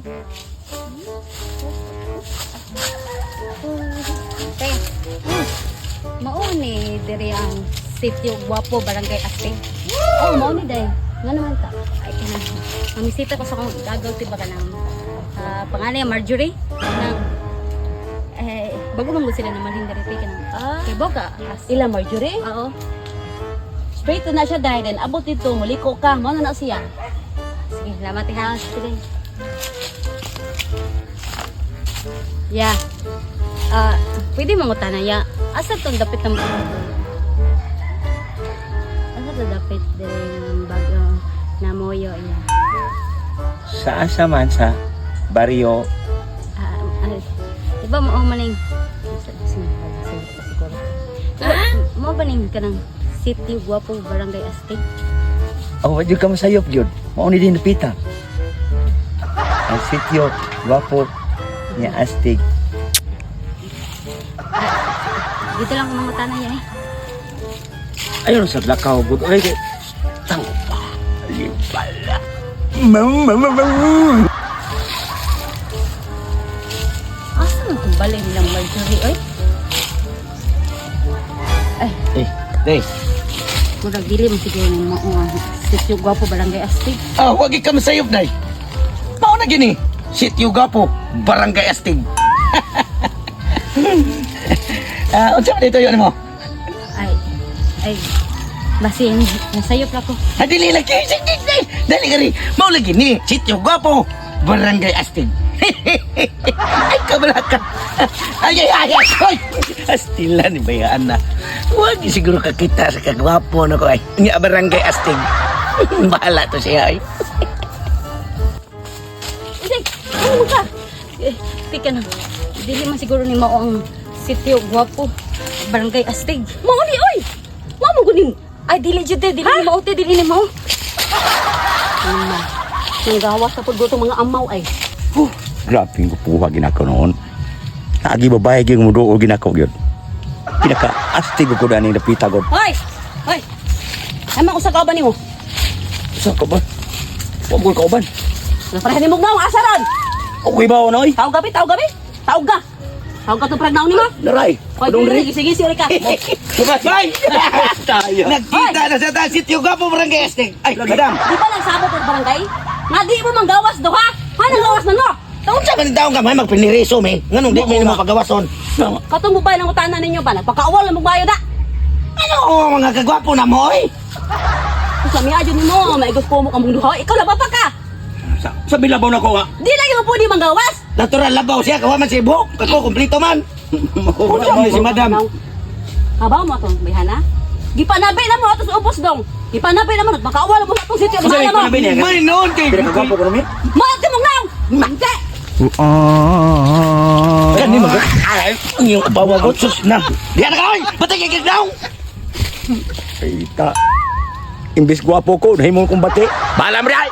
Te, mao ni diri ang Sitio Guapo, Barangay Astig. Oh, mao ni day. Nga naman ta. Ay, kanang. Mamisita ko sa akong gagaw ti ba kanang panganay Marjorie nang eh bago man gud sila naman diri te kanang. Ah, Kay boka. Ila Marjorie? Oo. Straight na siya dahil then abot dito muliko ka mao na na siya. Sige, salamat eh, ha. Sige. Ya. Ah, pwede mangutana ya. Asa tong dapit ng Asa to dapit diri ng bago na moyo ya. Sa asa man sa baryo? Ah, ah, di ba mao man ning siguro. Diba, mao ba ning kanang City Guapo Barangay Astig? Oh, wag ka masayop gyud. Mao ni din napita. Ang sitio Gwapo niya Astig. Dito lang ko mangutana ya eh. Ayun sa lakaw gud. Ay kay tang pa. Libala. Mam mam mam. Asa man tong balay nilang Marjorie oy? Ay, Eh, day. Murag dili man siguro ning mao ang Sitio Guapo Barangay Astig. Ah, wag ka masayop day. Mao na gini. Sitio Gapo, Barangay Astig. Ah, unsa man dito yun mo? Ay, ay, basin, nasayop ra ko. Ah, dili lagi, sige, sige. Dali gari. Mao lagi ni Sitio Gapo, Barangay Astig. Ay, kabala ka. Ay, ay, ay, ay. Astila ni bayaan na. Wag siguro kakita sa kagwapo na ko ay. Nga Barangay Astig. Bahala to siya ay. Hindi, ano mo ka? Eh, tika na. Dili man siguro ni mao ang Sitio Guapo Barangay Astig. Mao ni oy. Mao mo gunin. Ay, dili jud te, dili ni mao te, dili ni mao. Ama. Nanggawas na pud gutong mga amaw ay. Huh, grabe yung kupuha ginako noon. Agi babae gyud mo duol ginako gyud. Pinaka astig ko dani napita god. Hoy! Hoy. Ay man usa ka ba nimo? Sa ka ba? Wa mo kauban. Pareha nimo naong asa ron. Okay ba onoy? Tawag gabi, tawag gabi. Tawag ka. Tawag ka tong pragnaon nimo. Naray. Hoy, Anong dili rin? sige sige ka. Bye! Tayo. Nagkita na sa ta Sitio Gapo, Barangay Astig. Ay, madam. Di ba lang sabot ang barangay? Nga di mo manggawas do ha? Ha nanggawas na no? Taon sa man taong gamay magpiniriso me. Nganong di may nimo pagawason. Katong babae ng utanan ninyo ba? Nagpakaawal na magbayo da. Ano mga kagwapo na mo oy? Kung sa miadyo nimo, maigos ko mo kamong duha. Ikaw laba pa ka. Sa bilabaw na ko nga. Di lagi mo pwede manggawas. Natural labaw siya kawa man si buhok. Ako kumpleto man. Unsa man si madam? Habaw mo atong bayhana. Gipanabi na mo ato sa ubos dong. Gipanabi na mo nagpakaawal mo atong sitio. Unsa may Bayhana mo. panabi niya? May noon kay. Pinaka gwapo ko nami. Mo ato mong naong. Mangke. Kani mag. Ay, ang iyong abawa ko sus na. Diyan ka oy. Patay kay daw. Ita. Imbis gwapo ko, nahimong kong bati. Bahala mo di ay.